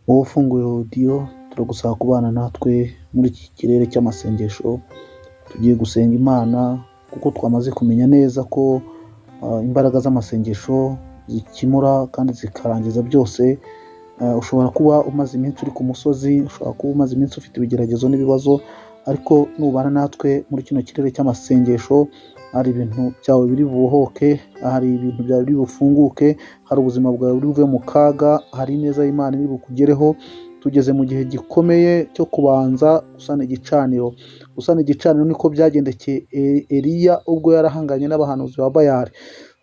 Wowe ufunguye audio, turagusaba kubana natwe muri iki kirere cy'amasengesho. Tugiye gusenga Imana kuko twamaze kumenya neza ko imbaraga z'amasengesho zikemura kandi zikarangiza byose. Ushobora kuba umaze iminsi uri ku musozi, ushobora kuba umaze iminsi ufite ibigeragezo n'ibibazo, ariko nubana natwe muri kino kirere cy'amasengesho, hari ibintu byawe biri bubohoke, hari ibintu byawe biri bufunguke, hari ubuzima bwawe buri buve mu kaga, hari ineza y'Imana iri bukugereho. Tugeze mu gihe gikomeye cyo kubanza gusana igicaniro. Gusana igicaniro niko byagendekeye Eliya ubwo yarahanganye n'abahanuzi ba Bayali.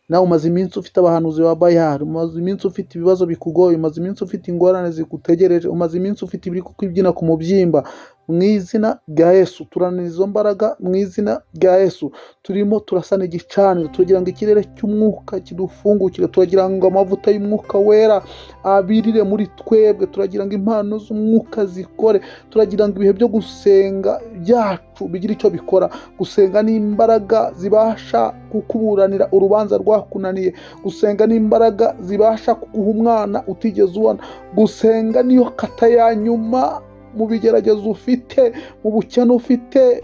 Nawe umaze iminsi ufite abahanuzi ba Bayali, umaze iminsi ufite ibibazo bikugoye, umaze iminsi ufite ingorane zigutegereje, umaze iminsi ufite ibiri kukwibyina ku mubyimba. Mu izina rya Yesu turanira izo mbaraga, mu izina rya Yesu turimo turasana igicaniro, turagira ngo ikirere cy'umwuka kidufungukire, turagira ngo amavuta y'umwuka wera abirire muri twebwe, turagira ngo impano z'umwuka zikore, turagira ngo ibihe byo gusenga byacu bigire icyo bikora. Gusenga ni imbaraga zibasha kukuburanira urubanza rwakunaniye, gusenga ni imbaraga zibasha kuguha umwana utigeze ubona, gusenga niyo kata ya nyuma mu bigeragezo ufite, mu bukene ufite,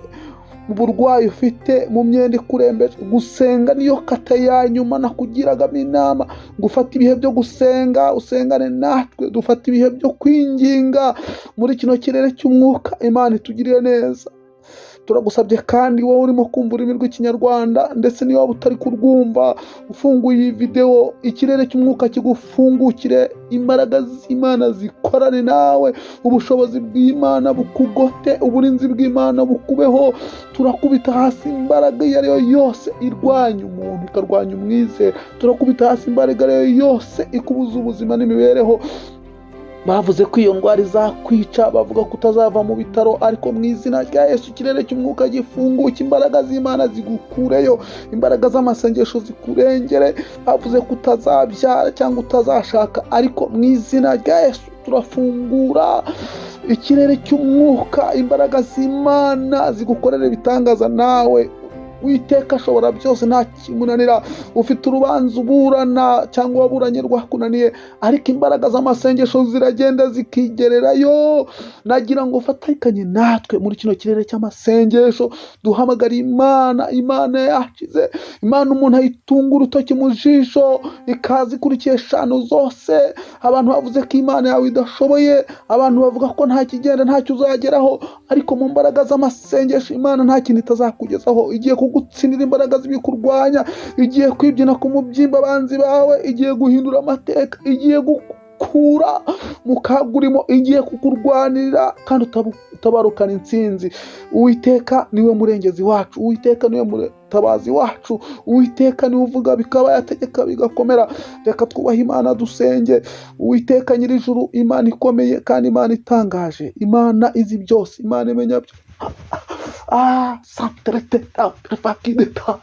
mu burwayi ufite, mu myenda ikurembeje. Gusenga niyo kata ya nyuma nakugiragamo inama ngo ufate ibihe byo gusenga, usengane natwe, dufate ibihe byo kwinginga muri kino kirere cy'umwuka. Imana itugirire neza. Turagusabye kandi wowe urimo kumva ururimi rw'Ikinyarwanda, ndetse niba waba utari kurwumva, ufunguye iyi videwo, ikirere cy'umwuka kigufungukire, imbaraga z'Imana zikorane nawe, ubushobozi bw'Imana bukugote, uburinzi bw'Imana bukubeho. Turakubita hasi imbaraga iyo ari yo yose irwanya umuntu, ikarwanya umwizera. Turakubita hasi imbaraga iyo ari yo yose ikubuza ubuzima n'imibereho. Bavuze ko iyo ndwara izakwica, bavuga ko utazava mu bitaro, ariko mu izina rya Yesu ikirere cy'umwuka gifunguke, imbaraga z'Imana zigukureyo, imbaraga z'amasengesho zikurengere. Bavuze ko utazabyara cyangwa utazashaka, ariko mu izina rya Yesu turafungura ikirere cy'umwuka, imbaraga z'Imana zigukorera ibitangaza. Nawe Uwiteka ashobora byose, nta kimunanira. Ufite urubanza uburana cyangwa waburanye rwakunaniye, ariko imbaraga z'amasengesho ziragenda zikigererayo. Nagira ngo ufatikanye natwe muri kino kirere cy'amasengesho, duhamagare Imana. Imana yakize, Imana umuntu ayitunga urutoki mu jisho ikaza ikurikiye eshanu zose. Abantu bavuze ko Imana yawe idashoboye, abantu bavuga ko nta kigenda, ntacyo uzageraho, ariko mu mbaraga z'amasengesho Imana nta kintu itazakugezaho. Igiye kugutsindira imbaraga z'ibikurwanya, igiye kwibyina ku mubyimba abanzi bawe, igiye guhindura amateka, igiye gukura mu kaga urimo, igiye kukurwanirira kandi utabarukana intsinzi. Uwiteka niwe murengezi wacu, Uwiteka niwe mutabazi wacu, Uwiteka niwe uvuga bikaba, yategeka bigakomera. Reka twubahe Imana, dusenge. Uwiteka nyir'ijuru, Imana ikomeye kandi Imana itangaje, Imana izi byose, Imana imenya byose. Santrete prefakideta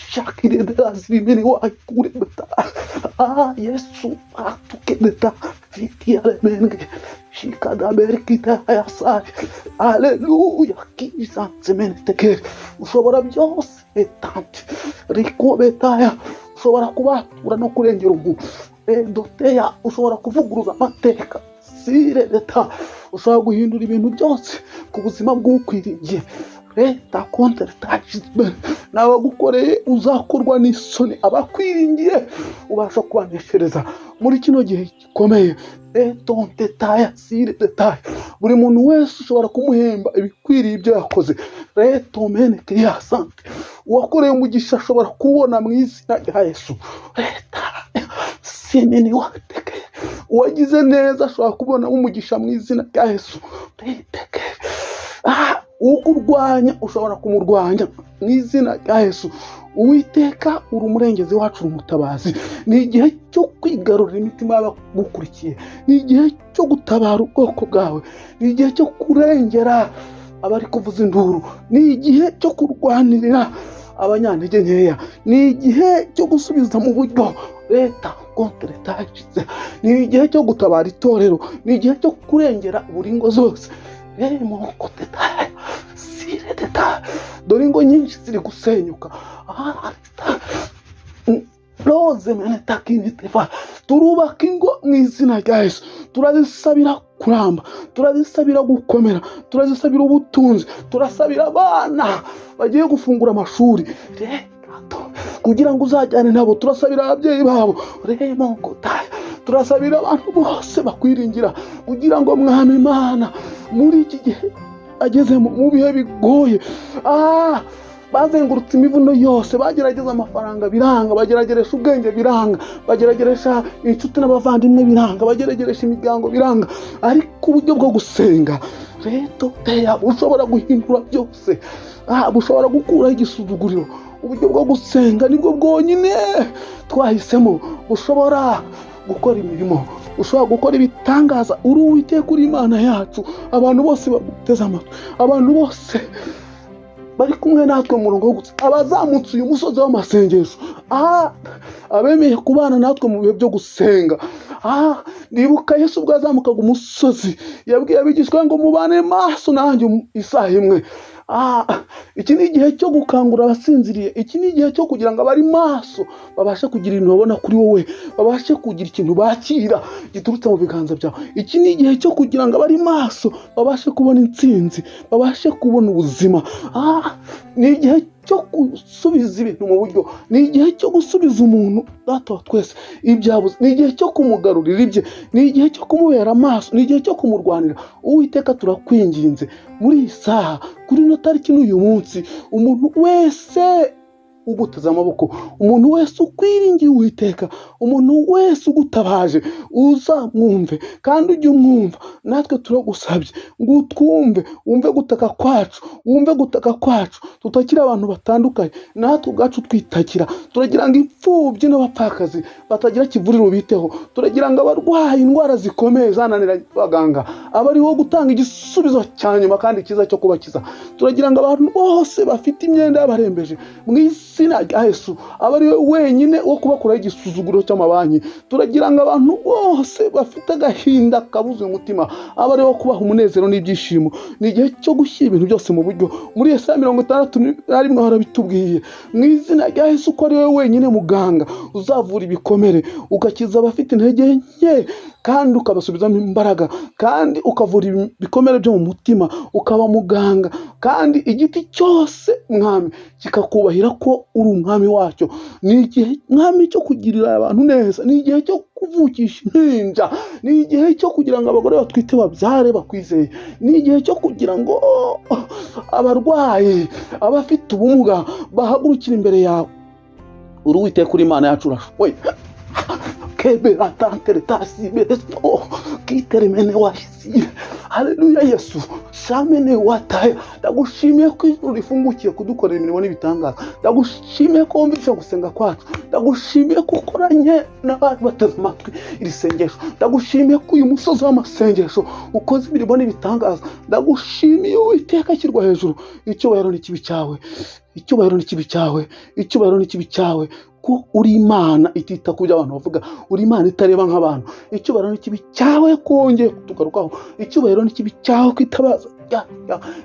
shakideta zirimini waikurebeta. Yesu atukedeta fitialemenge shikadaberikita yasari. Aleluya kiza semenetekeri. Ushobora byose etante rikobetaya, ushobora kubatura no kurengera umuntu edoteya, ushobora kuvuguruza amateka sire leta, ushobora guhindura ibintu byose ku buzima bw'ukwiringiye. Leta kontere tagizwe n'abagukoreye uzakorwa n'isoni, abakwiringiye ubasha kubaneshereza muri kino gihe gikomeye. Etontetaya sire detaya, buri muntu wese ushobora kumuhemba ibikwiriye ibyo yakoze. Retomene kiyasante, uwakoreye umugisha ashobora kubona mu izina rya Yesu. Leta simini wateke, uwagize neza ashobora kubona umugisha mu izina rya Yesu. Reteke, ukurwanya ushobora kumurwanya mu izina rya Yesu. Uwiteka uri umurengezi wacu, uri umutabazi. Ni igihe cyo kwigarurira imitima y'abagukurikiye, ni igihe cyo gutabara ubwoko bwawe, ni igihe cyo kurengera abari kuvuza induru, ni igihe cyo kurwanirira abanyantege nkeya, ni igihe cyo gusubiza mu buryo leta kontere tagize, ni igihe cyo gutabara itorero, ni igihe cyo kurengera buri ngo zose. Dore ingo nyinshi ziri gusenyuka. Roze mene takinitefa, turubaka ingo mu izina rya Yesu, turazisabira. Kuramba, turazisabira gukomera, turazisabira ubutunzi, turasabira abana bagiye gufungura amashuri kugira ngo uzajyane nabo, turasabira ababyeyi babo, turasabira abantu bose bakwiringira kugira ngo, Mwami Imana, muri iki gihe agezemo, mu bihe bigoye, bazengurutse imivuno yose, bagerageza amafaranga biranga, bagerageresha ubwenge biranga, bagerageresha inshuti n'abavandimwe biranga, bagerageresha imiryango biranga, ariko uburyo bwo gusenga reto teya bushobora guhindura byose, bushobora gukuraho igisuzuguriro. Uburyo bwo gusenga nibwo bwonyine twahisemo bushobora gukora imirimo, ushobora gukora ibitangaza. Uri Uwiteka, uri Imana yacu. Abantu bose baguteze amatwi, abantu bose bari kumwe natwe mu murongo wo gusenga, abazamutse uyu musozi w'amasengesho, abemeye kubana natwe mu bihe byo gusenga. Ndibuka Yesu ubwo yazamukaga umusozi, yabwiye abigishwa ngo: "Mubane maso nanjye isaha imwe." Iki ni igihe cyo gukangura abasinziriye. Iki ni igihe cyo kugira ngo abari maso babashe kugira ibintu babona kuri wowe, babashe kugira ikintu bakira giturutse mu biganza byawe. Iki ni igihe cyo kugira ngo abari maso babashe kubona intsinzi, babashe kubona ubuzima. Ni igihe cyo gusubiza ibintu mu buryo, ni igihe cyo gusubiza umuntu, Data wa twese, ibyabuze, ni igihe cyo kumugarurira ibye, ni igihe cyo kumubera amaso, ni igihe cyo kumurwanira. Uwiteka, turakwinginze muri iyi saha, kuri ino tariki n'uyu munsi, umuntu wese uguteze amaboko, umuntu wese ukwiringiye, Uwiteka, umuntu wese ugutabaje, uzamwumve kandi ujye umwumva. Natwe turagusabye ngo utwumve, wumve gutaka kwacu, wumve gutaka kwacu tutakiri abantu batandukanye, natwe ubwacu twitakira. Turagira ngo imfubyi n'abapfakazi batagira kivuriro biteho, turagira ngo abarwaye indwara zikomeye zananiranye abaganga aba ariwo gutanga igisubizo cya nyuma kandi cyiza cyo kubakiza. Turagira ngo abantu bose bafite imyenda y'abarembeje, mu izina rya Yesu, aba ari we wenyine wo kubakuraho igisuzuguro cy'amabanki. Turagira ngo abantu bose bafite agahinda kabuze umutima, aba ari wo kubaha umunezero n'ibyishimo. Ni igihe cyo gushyira ibintu byose mu buryo. Muri Yesaya 61 harabitubwiye, mu izina rya Yesu, ko ari we wenyine muganga uzavura ibikomere, ugakiza abafite intege nke kandi ukabasubizamo imbaraga, kandi ukavura ibikomere byo mu mutima, ukaba muganga, kandi igiti cyose, Mwami, kikakubahira ko uri umwami wacyo. Ni igihe, Mwami, cyo kugirira abantu neza, ni igihe cyo kuvukisha impinja, ni igihe cyo kugira ngo abagore batwite babyare bakwizeye, ni igihe cyo kugira ngo abarwayi, abafite ubumuga bahagurukire imbere yawe. Uri Uwiteka, uri Imana yacu, urashoboye. Kebera tantere tasi beresto kiteremene washisi. Haleluya, Yesu shamene wataye. Ndagushimiye ko ijuru rifungukiye kudukorera imirimo n'ibitangaza. Ndagushimiye ko wumvisha gusenga kwacu. Ndagushimiye ko ukoranye n'abari bateze amatwi iri sengesho. Ndagushimiye ko uyu musozi w'amasengesho ukoze imirimo n'ibitangaza. Ndagushimiye, Uwiteka, ashyirwa hejuru. Icyubahiro n'ikibi cyawe, icyubahiro n'ikibi cyawe, icyubahiro n'ikibi cyawe, ko uri Imana itita ku byo abantu bavuga, uri Imana itareba nk'abantu. Icyubahiro n'ikibi cyawe ko wongeye kutugarukaho. Icyubahiro n'ikibi cyawe ko itabaza,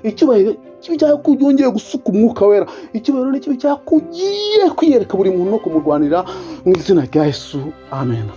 icyubahiro n'ikibi cyawe ko wongeye gusuka Umwuka Wera. Icyubahiro n'ikibi cyawe ko ugiye kwiyereka buri muntu no kumurwanira, mu izina rya Yesu, amen.